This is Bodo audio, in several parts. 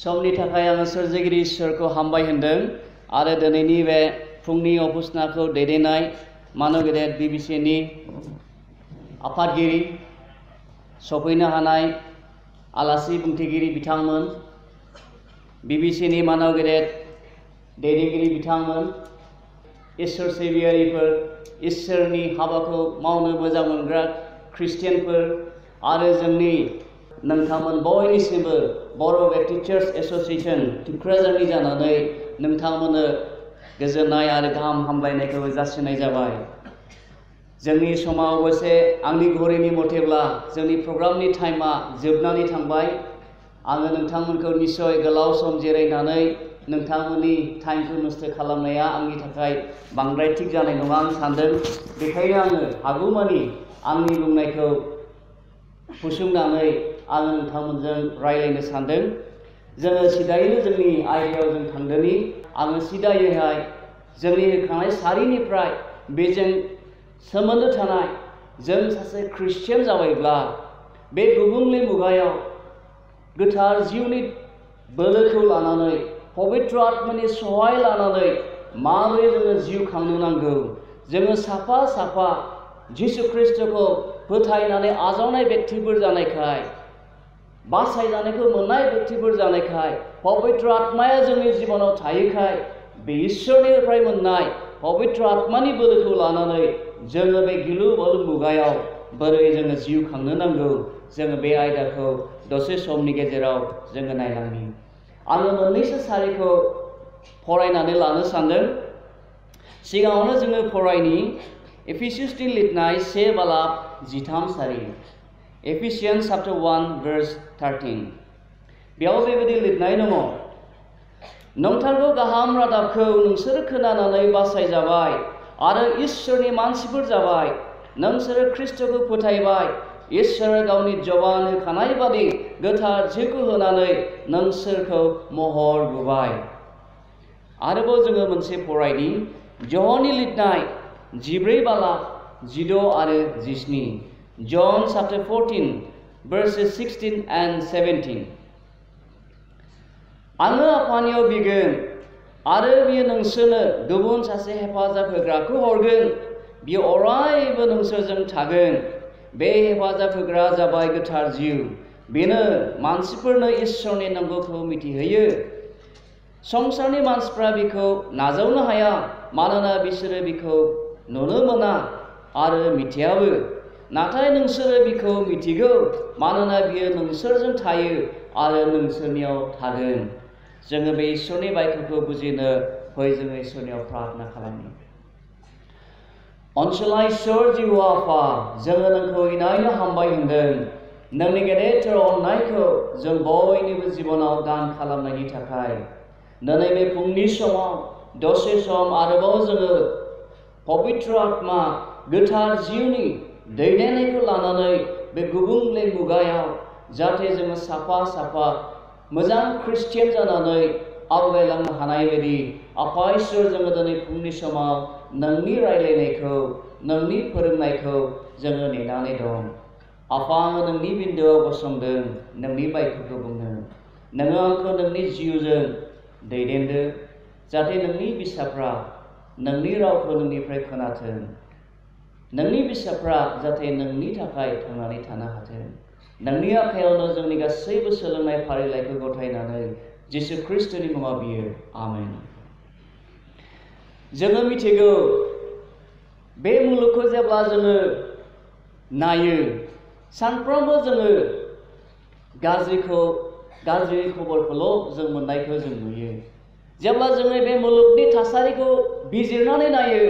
समनि थाखाय आङो सोरजिगिरि इसोरखौ हामबाय होनदों आरो दिनैनि बे फुंनि अबस्थाखौ दैदेननाय मानो गेदेर बिबिसिनि आफादगिरि सफैनो हानाय आलासि बुंथिगिरि बिथांमोन बिबिसिनि मानव गेदेर दैदेनगिरि बिथांमोन इसोर सिबियारिफोर इसोरनि हाबाखौ मावनो मोजां मोनग्रा ख्रिस्टियानफोर आरो जोंनि नोंथांमोन बयनिसिमबो बर' टीचार्स एसोसिएशन थुक्राझारनि जानानै नोंथांमोननो गोजोननाय आरो गाहाम हामलायनायखौ जासिनाय जाबाय। जोंनि समाव अबयसे आंनि घरिनि मथेब्ला जोंनि प्रग्रामनि टाइमा जोबनानै थांबाय। आङो नोंथांमोनखौ निश्चय गोलाव सम जिरायनानै नोंथांमोननि टाइमखौ नस्थ' खालामनाया आंनि थाखाय बांद्राय थिग जानाय नङा आं सानदों। बेखायनो आङो हागौमानि आंनि बुंनायखौ फुसुंनानै आङो नोंथांमोनजों रायज्लायनो सानदों। जोङो सिदायैनो जोंनि आयदायाव जों थांदोंनि आङो सिदायैहाय जोंनि होखानाय सारिनिफ्राय बेजों सोमोन्दो थानाय जों सासे ख्रिस्टियान जाबायब्ला बे गुबुंले मुगायाव गोथार जिउनि बोलोखौ लानानै पबित्र आत्मानि सहाय लानानै माबोरै जोङो जिउ खांनो नांगौ। जोङो साफा साफा जिसु ख्रिस्टखौ फोथायनानै आजावनाय व्यक्तिफोर जानायखाय बासायजानायखौ मोननाय व्यक्तिफोर जानायखाय पबित्र आत्माया जोंनि जिबनाव थायोखाय बे इसोरनिफ्राय मोननाय पबित्र आत्मानि बोलोखौ लानानै जोङो बे गिलु बालु मुगायाव बोरै जोङो जिउ खांनो नांगौ जोङो बे आयदाखौ दसे समनि गेजेराव जोङो नायलांनि। आङो मोननैसो सारिखौ फरायनानै लानो सानदों। सिगाङावनो जोङो फरायनि एफिसियान्सनि लिरनाय 1:13 सारि एफिसियान्स चैप्टर 1:13 बेयाव बेबायदि लिरनाय दङ नोंथारगौ गाहाम रादाबखौ नोंसोर खोनानानै बासायजाबाय आरो इसोरनि मानसिफोर जाबाय। नोंसोरो ख्रिस्टखौ फोथायबाय इसोरा गावनि जबान होखानाय बादि गोथार जिउखौ होनानै नोंसोरखौ महर बुबाय। आरोबाव जोङो मोनसे फरायनि ज'हननि लिरनाय 14:16 आरो 17 John chapter 14 verses 16 and 17 आङो आफानियाव बिगोन आरो बियो नोंसोरनो गुबुन सासे हेफाजाब होग्राखौ हरगोन। बियो अरायबो नोंसोरजों थागोन। बे हेफाजाब होग्रा जाबाय गोथार जिउ। बेनो मानसिफोरनो इसोरनि नांगौखौ मिथिहोयो। संसारनि मानसिफ्रा बिखौ नाजावनो हाया मानोना बिसोरो बिखौ नुनो मोना आरो मिथियाबो। नाथाय नोंसोरो बिखौ मिथिगौ मानोना बियो नोंसोरजों थायो आरो नोंसोरनियाव थागोन। जोङो बे इसोरनि बायख'खौ बुजिनो फै जोङो इसोरनियाव प्रार्थना खालामनि। अनसुला इसोर जिउ आफा जोङो नोंखौ इनायनो हामबाय होनदों नोंनि गेदेरथार अननायखौ जों बयनिबो जिबनाव दान खालामनायनि थाखाय। दिनै बे फुंनि समाव दसे सम आरोबाव जोङो पबित्र आत्मा गोथार जिउनि दैदेननायखौ लानानै बे गुबुंले मुगायाव जाहाथे जोङो साफा साफा मोजां ख्रिस्टियान जानानै आवगायलांनो हानाय बायदि आफा इसोर जोङो दिनै फुंनि समाव नोंनि रायज्लायनायखौ नोंनि फोरोंनायखौ जोङो नेनानै दं। आफा आङो नोंनि बिन्दोआव गसंदों नोंनि बायख'खौ बुंनो। नोङो आंखौ नोंनि जिउजों दैदेनदो जाहाथे नोंनि बिसाफ्रा नोंनि रावखौ नोंनिफ्राय खोनाथों। नोंनि बिसाफ्रा जाहाथे नोंनि थाखाय थांनानै थानो हाथों। नोंनि आखायावनो जोंनि गासैबो सोलोंनाय फारिलाइखौ गथायनानै जिसु ख्रिस्टनि मुङाव बियो आमेन। जोङो मिथिगौ बे मुलुगखौ जेब्ला जोङो नायो सानफ्रोमबो जोङो गाज्रि खबरखौल' जों मोननायखौ जों नुयो। जेब्ला जोङो बे मुलुगनि थासारिखौ बिजिरनानै नायो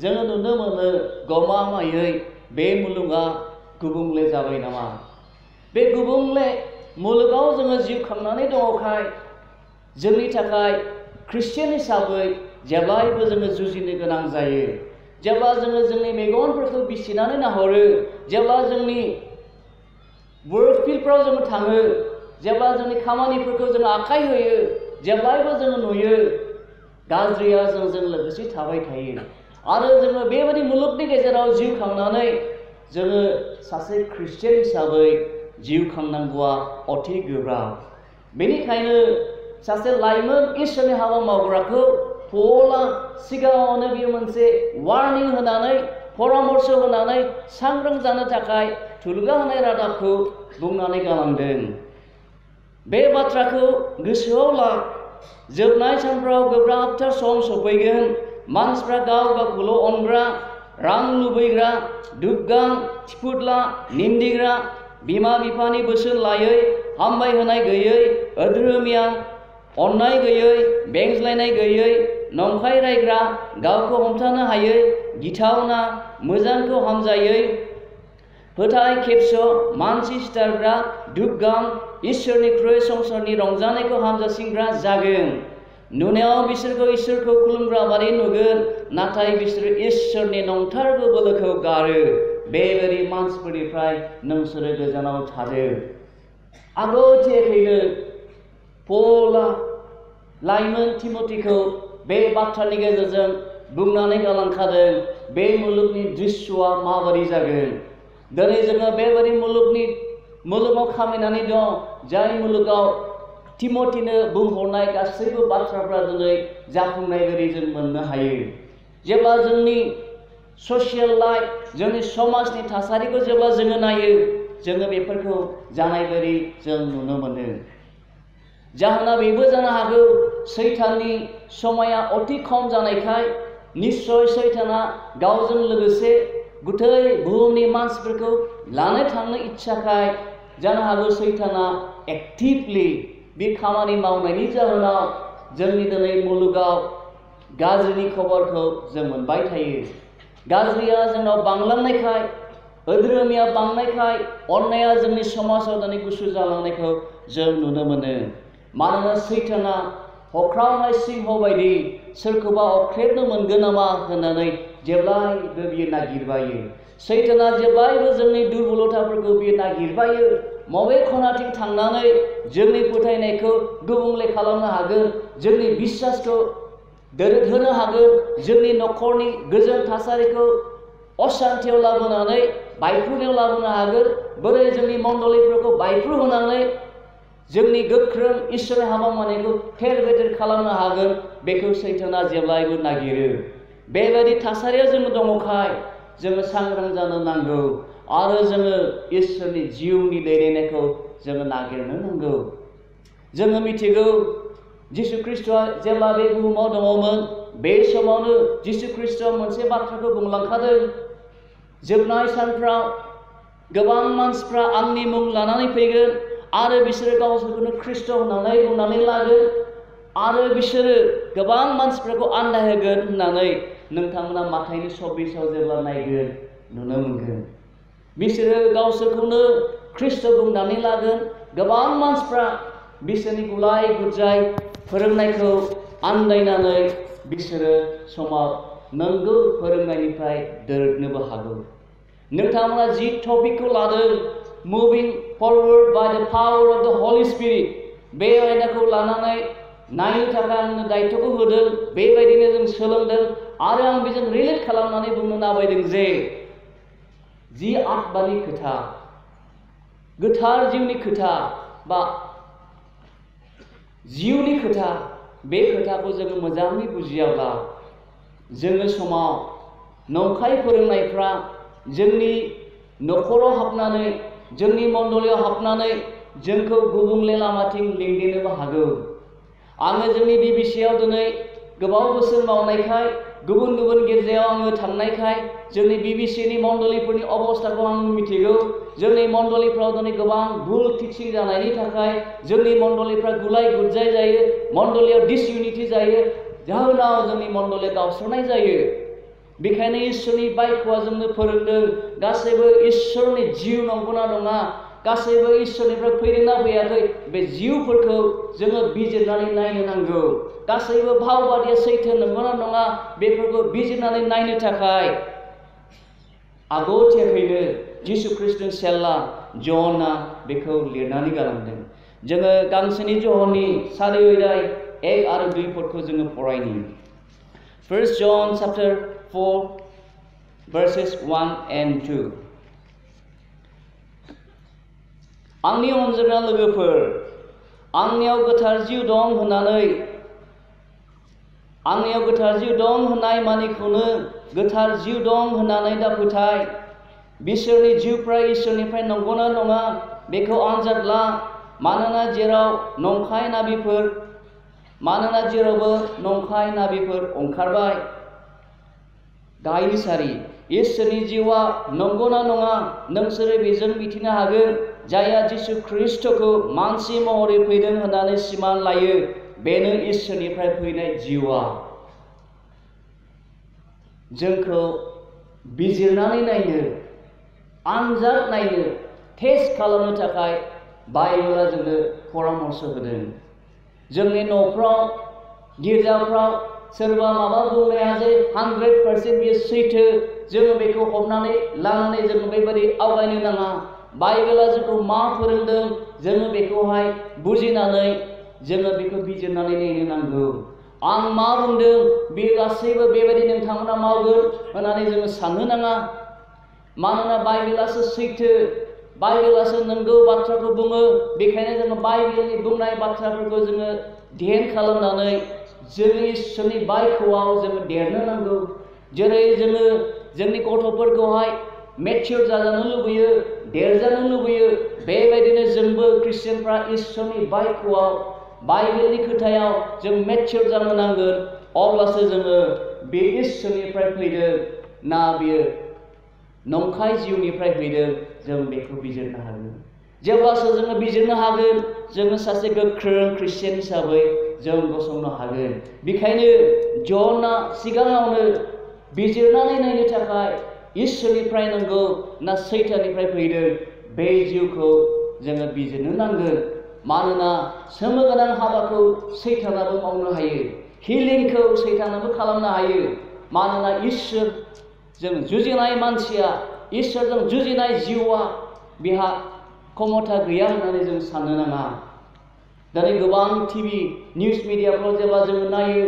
जोङो नुनो मोनो गमामायै बे मुलुगा गुबुंले जाबाय नामा। बे गुबुंले मुलुगाव जोङो जिउ खांनानै दङखाय जोंनि थाखाय ख्रिस्टियान हिसाबै जेब्लायबो जोङो जुजिनो गोनां जायो। जेब्ला जोङो जोंनि मेगनफोरखौ बिसिनानै नाहरो जेब्ला जोंनि वर्क फिल्डफ्राव जोङो थाङो जेब्ला जोंनि खामानिफोरखौ जोङो आखाइ होयो जेब्लायबो जोङो नुयो गाज्रिया जोंजों लोगोसे थाबाय थायो आरो जोङो बेबायदि मुलुगनि गेजेराव जिउ खांनानै जोङो सासे ख्रिस्टियान हिसाबै जिउ खांनांगौआ अति गोब्राब। बेनिखायनो सासे लाइमोन इसोरनि हाबा मावग्राखौ पला सिगाङावनो बियो मोनसे वार्निं होनानै परामर्श होनानै सांग्रां जानो थाखाय थुलुंगा होनाय रादाबखौ बुंनानै गालांदों। बे बाथ्राखौ गोसोआव ला, जोबनाय सानफ्राव गोब्राबथार सम सफैगोन। मानसिफ्रा गाव गावखौल' अनग्रा, रां लुबैग्रा, दुग्गां, थिफुदला, निन्दिग्रा, बिमा बिफानि बोसोन लायै, हामबाय होनाय गैयै, अधर्मिया, अननाय गैयै, बेंज्लायनाय गैयै, नंखाय रायग्रा, गावखौ हमथानो हायै, गिथावना, मोजांखौ हामजायै, फोथाय खेबस', मानसि सिथारग्रा, दुग्गां, इसोरनिख्रुइ संसारनि रंजानायखौ हामजासिनग्रा जागोन। नुनायाव बिसोरखौ इसोरखौ खुलुमग्रा बादि नुगोन, नाथाय बिसोरो इसोरनि नंथारगौ बोलोखौ गारो। बेबायदि मानसिफोरनिफ्राय नोंसोरो गोजानाव थादो। आगोथियैनो पला लाइमोन तिमथिखौ बे बाथ्रानि गेजेरजों बुंनानै गालांखादों, बे मुलुगनि दृश्यआ माबादि जागोन। दिनै जोङो बेबायदि मुलुगाव खामायनानै दं, जाय मुलुगाव तिमथिनो बुंहरनाय गासैबो बाथ्राफ्रा दिनै जाफुंनाय बायदि जों मोननो हायो। जेब्ला जोंनि ससियेल लाइफ, जोंनि समाजनि थासारिखौ जेब्ला जोङो नायो, जोङो बेफोरखौ जानाय बायदि जों नुनो मोनो। जाहोना बेबो जानो हागौ सैताननि समाया अति खम जानायखाय निस्सय सैताना गावजों लोगोसे गुथै बुहुमनि मानसिफोरखौ लानो थांनो इच्छाखाय जानो हागौ सैताना एक्टिभलि बे खामानि मावनायनि जाहोनाव जोंनि दिनै मुलुगाव गाज्रिनि खबरखौ जों मोनबाय थायो। गाज्रिया जोंनाव बांलांनायखाय, अधर्मिया बांनायखाय, अननाया जोंनि समाजाव दिनै गुसु जालांनायखौ जों नुनो मोनो। मानोना सैताना हख्रावनाय सिंह बायदि सोरखौबा अख्रेबनो मोनगोन नामा होननानै जेब्लायबो बियो नागिरबायो। सैताना जेब्लायबो जोंनि दुर्बलताफोरखौ बियो नागिरबायो। मबे खनाथिं थांनानै जोंनि फोथायनायखौ गुबुंले खालामनो हागोन, जोंनि बिश्वासखौ दोरदहोनो हागोन, जोंनि न'खरनि गोजोन थासारिखौ असान्थियाव लाबोनानै बायफ्रुनायाव लाबोनो हागोन, बोरै जोंनि मण्डलिफोरखौ बायफ्रुहोनानै जोंनि गोख्रों इसोरनि हाबा मावनायखौ फेर बेथेर खालामनो हागोन, बेखौ सैताना जेब्लायबो नागिरो। बेबायदि थासारिया जोङो दङखाय जोङो सांग्रां जानो नांगौ आरो जोङो इसोरनि जिउनि दैदेननायखौ जोङो नागिरनो नांगौ। जोङो मिथिगौ जिसु ख्रीष्टआ जेब्ला बे बुहुमाव दङमोन, बे समावनो जिसु ख्रीष्टआ मोनसे बाथ्राखौ बुंलांखादों, जोबनाय सानफ्राव गोबां मानसिफ्रा आंनि मुं लानानै फैगोन आरो बिसोरो गावसोरखौनो ख्रीष्ट होननानै बुंनानै लागोन आरो बिसोरो गोबां मानसिफोरखौ आन्दायहोगोन होननानै नोंथांमोना माथाइनि 26आव जेब्ला नायगोन नुनो मोनगोन। बिसोरो गावसोरखौनो ख्रीष्ट बुंनानै लागोन। गोबां मानसिफ्रा बिसोरनि गुलाय गुजाय फोरोंनायखौ आन्दायनानै बिसोरो समाव नंगौ फोरोंनायनिफ्राय दोरदनोबो हागौ। नोंथांमोना जि टपिकखौ लादों, मुभिं forward by the power of द हलि स्पिरिट, बे आयदाखौ लानानै नायनो थाखाय आंनो दायित्वखौ होदों। बेबायदिनो जों सोलोंदों आरो आं बेजों रिलेट खालामनानै बुंनो नाबायदों जे जि आत्मानि खोथा, गोथार जिउनि खोथा बा जिउनि खोथा, बे खोथाखौ जोङो मोजाङै बुजियाब्ला जोङो समाव नंखाय फोरोंनायफ्रा जोंनि न'खराव हाबनानै, जोंनि मण्डलियाव हाबनानै जोंखौ गुबुंले लामाथिं लिंदेननोबो हागौ। आङो जोंनि बिबिसिआव दिनै गोबाव बोसोर मावनायखाय, गुबुन गुबुन गिर्जायाव आङो थांनायखाय जोंनि बिबिसिनि मण्डलिफोरनि अबस्थाखौ आं मिथिगौ। जोंनि मण्डलिफ्राव दिनै गोबां भुल टिचिं जानायनि थाखाय जोंनि मण्डलिफ्रा गुलाय गुजाय जायो, मण्डलियाव डिसइउनिटि जायो, जाहोनाव जोंनि मण्डलिया गावस्रानाय जायो। बेखायनो इसोरनि बाइकआ जोंनो फोरोंदों गासैबो इसोरनि जिउ नंगौना नङा, गासैबो इसोरनिफ्राय फैदोंना फैयाखै, बे जिउफोरखौ जोङो बिजिरनानै नायनो नांगौ। गासैबो भावबादिया सैथो नंगौना नङा, बेफोरखौ बिजिरनानै नायनो थाखाय आगोथियैनो जिसु ख्रीष्टनि चेला ज'ना बेखौ लिरनानै गालांदों। जोङो गांसेनि ज'हननि 4 अध्याय 1 आरो 2 पदखौ जोङो फरायनि। 1 John chapter 4 verses 1 and 2. आंनि अनजाग्रा लोगोफोर, आंनियाव गोथार जिउ दं होननानै आंनियाव गोथार जिउ दं होननाय मानिखौनो गोथार जिउ दं होननानै दा फोथाय। बिसोरनि जिउफ्रा इसोरनिफ्राय नंगौना नङा बेखौ आनजाद ला। मानोना जेरावबो नंखाय नाबिफोर ओंखारबाय। गाहायनि सारि इसोरनि जिउआ नंगौना नङा नोंसोरो बेजों मिथिनो हागोन। जायहा जिसु ख्रिस्टखौ मानसि महरै फैदों होननानै सिमान लायो बेनो इसोरनिफ्राय फैनाय जिउआ। जोंखौ बिजिरनानै नायनो, आनजाद नायनो, टेस्ट खालामनो थाखाय बाइबेला जोंनो परामर्श होदों। जोंनि न'फ्राव, गिर्जाफ्राव सोरबा माबा बुंनाया जे 100% बेयो सैथो, जोङो बेखौ हमनानै लानानै जोङो बेबायदि आवगायनो नाङा। बाइबेला जोंखौ मा फोरोंदों जोङो बेखौहाय बुजिनानै जोङो बेखौ बिजिरनानै नायनो नांगौ। आं मा बुंदों बेयो गासैबो बेबायदि नोंथांमोना मावगोन होननानै जोङो साननो नाङा। मानोना बाइबेलासो सैथो, बाइबेलासो नंगौ बाथ्राखौ बुङो। बेखायनो जोङो बाइबेलनि बुंनाय बाथ्राफोरखौ जोङो ध्यान खालामनानै जोंनि इसोरनि बायख'आव जोङो देरनो नांगौ। जेरै जोङो जोंनि गथ'फोरखौहाय मेच्योर जाजानो लुबैयो, देरजानो लुबैयो, बेबायदिनो जोंबो ख्रिस्टियानफ्रा इसोरनि बायख'आव, बाइबेलनि खोथायाव जों मेच्योर जानो नांगोन। अब्लासो जोङो बे इसोरनिफ्राय फैदों ना बियो नंखाय जिउनिफ्राय फैदों जों बेखौ बिजिरनो हागोन। जेब्लासो जोङो बिजिरनो हागोन जोङो सासे गोख्रों ख्रिस्टियान हिसाबै जों गसंनो हागोन। बेखायनो ज'ना सिगाङावनो बिजिरनानै नायनो थाखाय इसोरनिफ्राय नंगौ ना सैताननिफ्राय फैदों बे जिउखौ जोङो बिजिरनो नांगोन। मानोना सोमोगोनां हाबाखौ सैतानाबो मावनो हायो, हिलिंखौ सैतानाबो खालामनो हायो। मानोना इसोरजों जुजिनाय मानसिया, इसोरजों जुजिनाय जिउआ बेहा क्षमता गैया होननानै जों साननो नाङा। दिनै गोबां टिभि निउस मिडियाफ्राव जेब्ला जोङो नायो,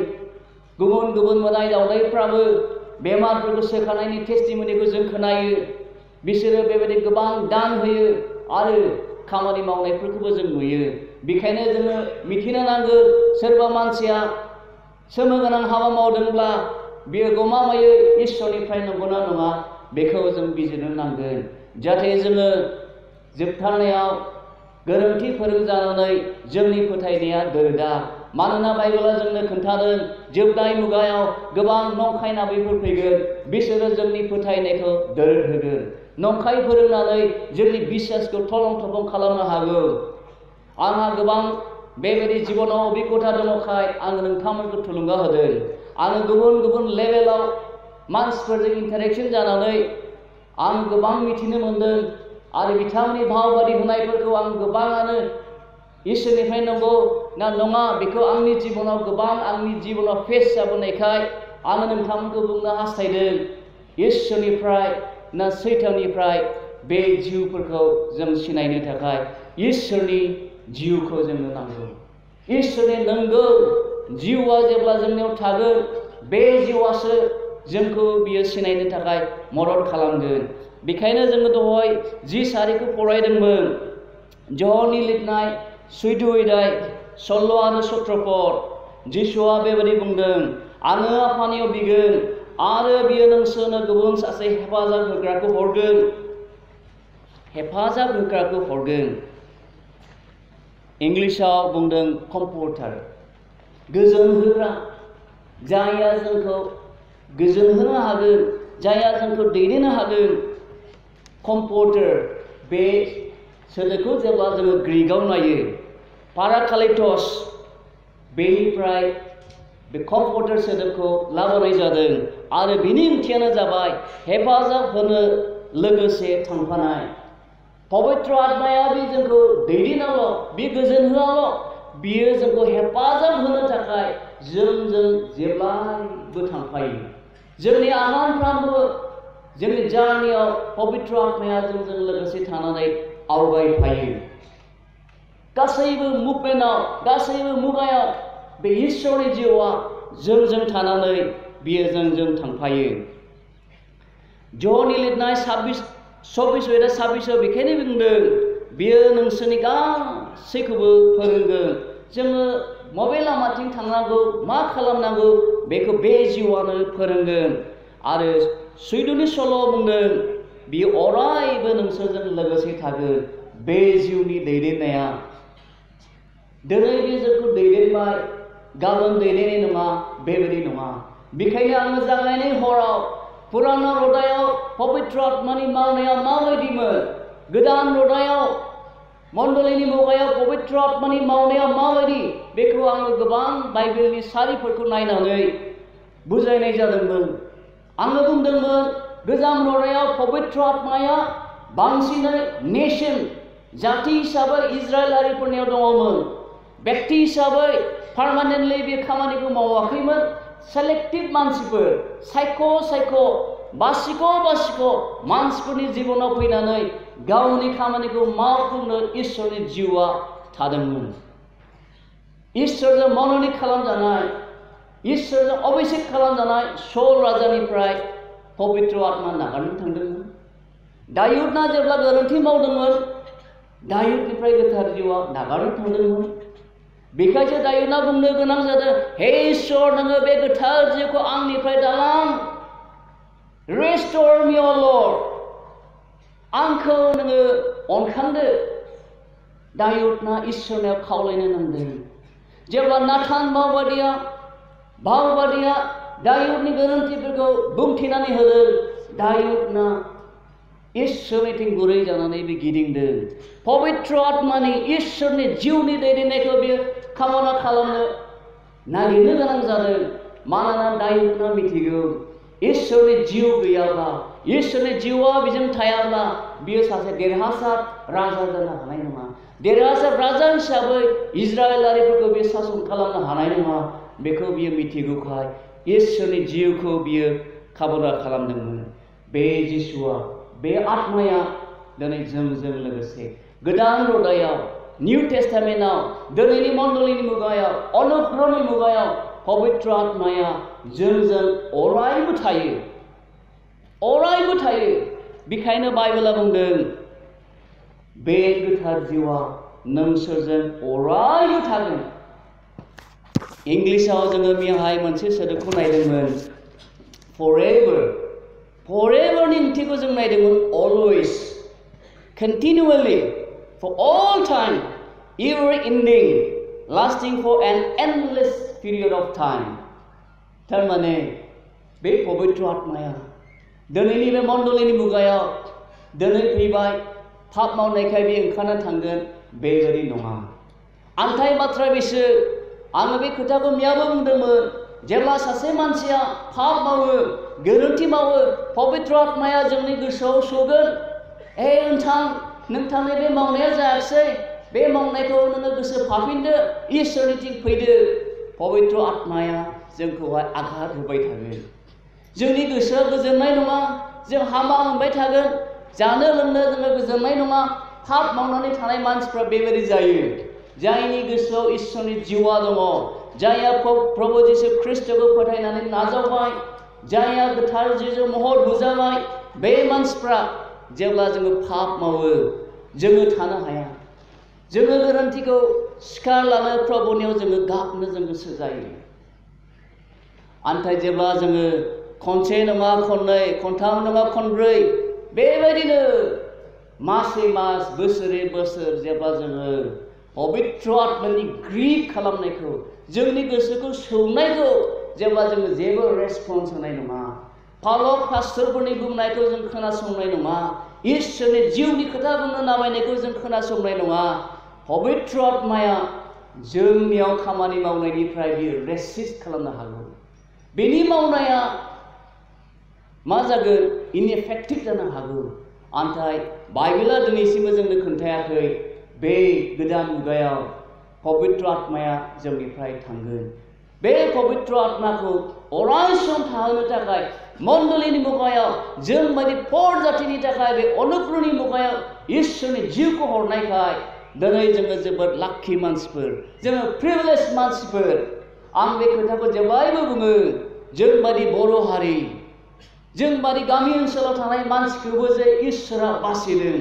गुबुन गुबुन मोदाय दावदायफ्राबो बेमारफोरखौ सोखानायनि टेस्टिमनिखौ जों खोनायो। बिसोरो बेबायदि गोबां दान होयो आरो खामानि मावनायफोरखौबो जों नुयो। बेखायनो जोङो मिथिनो नांगोन सोरबा मानसिया सोमोगोनां हाबा मावदोंब्ला बेयो गमामायै इसोरनिफ्राय नंगौना नङा बेखौ जों बिजिरनो नांगोन। जाहाथे जोङो जोबथारनायाव गोरोन्थि फोरोंजानानै जोंनि फोथायनाया दोरदा। मानोना बाइबेला जोंनो खोन्थादों जोबनाय मुगायाव गोबां नंखाय नाबिफोर फैगोन। बिसोरो जोंनि फोथायनायखौ दोरद होगोन, नंखाय फोरोंनानै जोंनि बिसासखौ थलं थलं खालामनो हागौ। आंहा गोबां बेबायदि जिबनाव अभिगथा दङखाय आं नोंथांमोनखौ थुलुंगा होदों। आङो गुबुन गुबुन लेभेलाव मानसिफोरजों इन्टारेक्शन जानानै आं गोबां मिथिनो मोनदों आरो बिथांमोननि भावबादि होनायफोरखौ आं गोबाङानो इसोरनिफ्राय नंगौ ना नङा बेखौ आंनि जिबनाव फेस जाबोनायखाय आङो नोंथांमोनखौ बुंनो हास्थायदों इसोरनिफ्राय ना सैताननिफ्राय बे जिउफोरखौ जों सिनायनो थाखाय इसोरनि जिउखौ जोंनो नांगौ। इसोरनि नंगौ जिउआ जेब्ला जोंनियाव थागोन बे जिउआसो जोंखौ बियो सिनायनो थाखाय मदद खालामगोन। बेखायनो जोङो दहाय जि सारिखौ फरायदोंमोन, ज'हननि लिरनाय 14 अध्याय 16 आरो 17 पद। जिसुआ बेबायदि बुंदों, आङो आफानियाव बिगोन आरो बियो नोंसोरनो गुबुन सासे हेफाजाब होग्राखौ हरगोन। इंलिसाव बुंदों कम्फर्टार, गोजोन होग्रा, जायहा जोंखौ गोजोन होनो हागोन, जायहा जोंखौ दैदेननो हागोन। कम्फर्टार बे सोदोबखौ जेब्ला जोङो ग्रीकआव नायो पाराक्लेटस, बेनिफ्राय बे कम्फर्टार सोदोबखौ लाबोनाय जादों आरो बिनि ओंथियानो जाबाय हेफाजाब होनो लोगोसे थांफानाय। पवित्र आत्माया बे जोंखौ दैदेनाल', बे गोजोन होआल', बियो जोंखौ हेफाजाब होनो थाखाय जोंजों जेब्लायबो थांफायो। जोंनि आगानफ्रामबो जोंनि जार्नियाव पवित्र आत्माया जोंजों लोगोसे थानानै आवगायफायो। गासैबो मुभमेन्टआव, गासैबो मुगायाव बे इसोरनि जिउआ जोंजों थानानै बियो जोंजों थांफायो। ज'हननि लिरनाय 24 बेखायनो बुंदों, बियो नोंसोरनि गासैखौबो फोरोंगोन। जोङो बबे लामाथिं थांनांगौ, मा खालामनांगौ बेखौ बे जिउआनो फोरोंगोन। आरो सैद'नि सल' बुंदों बियो अरायबो नोंसोरजों लोगोसे थागोन। बे जिउनि दैदेननाया दिनै बे जोंखौ दैदेनबाय, गाबोन दैदेननाय नङा, बेबायदि नङा। बेखायनो आङो जागायनाय हराव पुराना रदायाव पबित्र आत्मानि मावनाया माबायदिमोन, गोदान रदायाव मण्डलिनि मुगायाव पबित्र आत्मानि मावनाया माबायदि, बेखौ आङो गोबां बाइबेलनि सारिफोरखौ नायनानै बुजायनाय जादोंमोन। आङो बुंदोंमोन गोजाम रदायाव पबित्र आत्माया बांसिनै नेशन जाति हिसाबै इजराइलारिफोरनियाव दङमोन। व्यक्ति हिसाबै पार्मानेन्टलि बे खामानिखौ मावाखैमोन। सेलेक्टिभ मानसिफोर, सायख' बासिख' मानसिफोरनि जिबनाव फैनानै गावनि खामानिखौ मावफुंनो इसोरनि जिउआ थादोंमोन। इसोरजों मन'नित खालामजानाय, इसोरजों अभिषेक खालामजानाय सल राजानिफ्राय पबित्र आत्मा नागारनो थांदोंमोन। दायुदना जेब्ला गोरोन्थि मावदोंमोन, दायुदनिफ्राय गोथार जिउआ नागारनो थांदोंमोन। बेखायसो दायुदना बुंनो गोनां जादों, हे इसोर, नोङो बे गोथार जिउखौ आंनिफ्राय दालां, रेस्ट'र मी अ लर्ड, आंखौ नोङो अनखांदो। दायुदना इसोरनाव खावलायनो नांदों। जेब्ला नाथान बावबादिया दायुदनि गोरोन्थिफोरखौ बुंथिनानै होदों, दायुदना इसोरनिथिं गुरै जानानै बे गिदिंदों। पबित्र आत्मानि इसोरनि जिउनि दैदेननायखौ बियो खामानि खालामनो नागिरनो गोनां जादों। मानोना दायुदना मिथिगौ इसोरनि जिउ गैयाब्ला, इसोरनि जिउआ बेजों थायाब्ला बियो सासे देरहासार राजा जानो हानाय नङा। देरहासार राजा हिसाबै इजराइलारिफोरखौ बियो सासन खालामनो हानाय नङा। बेखौ बियो मिथिगौखाय इसोरनि जिउखौ बियो खामानि खालामदोंमोन। बे जिसुआ, बे आत्माया दिनै जोंजों लोगोसे गोदान रदायाव, निउ टेस्टामेन्टआव, दिनैनि मण्डलिनि मुगायाव, अनुग्रहनि मुगायाव पबित्र आत्माया जोंजों अरायबो थायो, अरायबो थायो। बेखायनो बाइबेला बुंदों बे गोथार जिउआ नोंसोरजों अरायबो थागोन। इंलिसाव जोङो बेहाय मोनसे सोदोबखौ नायदोंमोन, फरएभार। फरएभारनि ओंथिखौ जों नायदोंमोन always, continually, for all time, ever ending, lasting for an endless period of time. थारमाने बे पबित्र आत्माया दिनैनि बे मण्डलिनि मुगायाव दिनै फैबाय, पाप मावनायखाय बे ओंखारना थांगोन, बेबायदि नङा। आन्थाय बाथ्रा बेसो, आङो बे खोथाखौ मैयाबो बुंदोंमोन। जेब्ला सासे मानसिया पाप मावो, गोरोन्थि मावो, पबित्र आत्माया जोंनि गोसोआव सोगोन, हे नोंथांनि बे मावनाया जायासै, बे मावनायखौ नोङो गोसो फाफिनदो, इसोरनिथिं फैदो। पबित्र आत्माया जोंखौहाय आघात होबाय थागोन। जोंनि गोसोआ गोजोननाय नङा, जों हामा मोनबाय थागोन, जानो लोंनो जोङो गोजोननाय नङा। पाप मावनानै थानाय मानसिफ्रा बेबायदि जायो, जायनि गोसोआव इसोरनि जिउआ दङ, जायहा प्रभु जिसु ख्रिस्टखौ फोथायनानै नाजावबाय, जायहा गोथार जिउजों महर होजाबाय, बे मानसिफ्रा जेब्ला जोङो पाप मावो जोङो थानो हाया। जोङो गोरोन्थिखौ सिखार लानो प्रभुनियाव जोङो गाबनो जों गोसो जायो। आन्थाय जेब्ला जोङो खनसे नङा खननै, खनथाम नङा खनब्रै, बेबायदिनो मासे मास, बोसोरे बोसोर जेब्ला जोङो पबित्र आत्मानि ग्रिप खालामनायखौ, जोंनि गोसोखौ सौनायखौ जेब्ला जोङो जेबो रेसपन्स होनाय नङा, पालक पास्टरफोरनि बुंनायखौ जों खोनासंनाय नङा, इसोरनि जिउनि खोथा बुंनो नामायनायखौ जों खोनासंनाय नङा, पबित्र आत्माया जोंनियाव खामानि मावनायनिफ्राय बियो रेसिस्ट खालामनो हागौ। बेनि मावनाया मा जागोन? इनएफेक्टिभ जानो हागौ। आन्थाय बाइबेला दिनैसिमबो जोंनो खोन्थायाखै बे गोदान मुगायाव पबित्र आत्माया जोंनिफ्राय थांगोन। बे पबित्र आत्माखौ अराय सम थाहोनो थाखाय मण्डलिनि मुगायाव जों बायदि पर जातिनि थाखाय बे अनुग्रहनि मुगायाव इसोरनि जिउखौ हरनायखाय दिनै जोङो जोबोद लाखि मानसिफोर, जोङो प्रिभिलेज मानसिफोर। आं बे खोथाखौ जेब्लायबो बुङो, जों बायदि बर' हारि, जों बायदि गामि ओनसोलाव थानाय मानसिखौबो जे इसोरा बासिदों।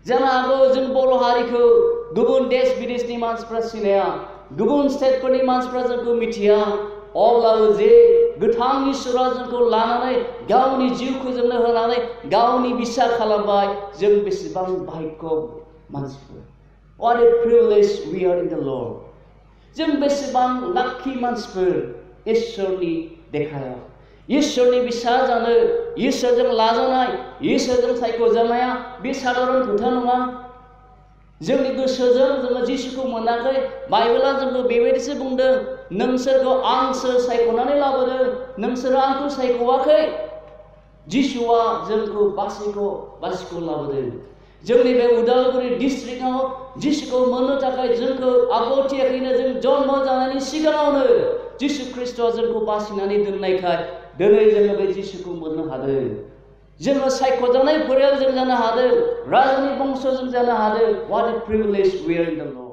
जानो हागौ जों बर' हारिखौ गुबुन देश विदेशनि मानसिफ्रा सिनाया, गुबुन स्टेटफोरनि मानसिफ्रा जोंखौ मिथिया, अब्लाबो जे गोथां इसोरा जोंखौ लानानै गावनि जिउ फोजोबनो होनानै गावनि बिसा खालामबाय, जों बेसेबां भाग्य मानसिफोर। What a privilege we are in the Lord. जों बेसेबां लाखि मानसिफोर इसोरनि देखायाव। इसोरनि बिसा जानो, इसोरजों लाजानाय, इसोरजों सायख'जानाया बे साधारन खोथा नङा। जोंनि गोसोजों जोङो जिसुखौ मोनाखै। बाइबेला जोंखौ बेबायदिसो बुंदों, नोंसोरखौ आंसो सायख'नानै लाबोदों, नोंसोरो आंखौ सायख'वाखै। जिसुआ जोंखौ बासिखौ लाबोदों। जोंनि बे उदालगुरि डिस्ट्रिक्टआव जिसुखौ मोननो थाखाय जोंखौ आगथियाखैनो जों जन्म जानायनि सिगाङावनो जिसु ख्रिस्ट'आ जोंखौ बासिनानै दोननायखाय दिनै जोङो बे जिसुखौ मोननो हादों। जोङो सायख'जानाय फरियाल जों जानो हादों, राजानि बंस जों जानो हादों। What a privilege we are in the Lord.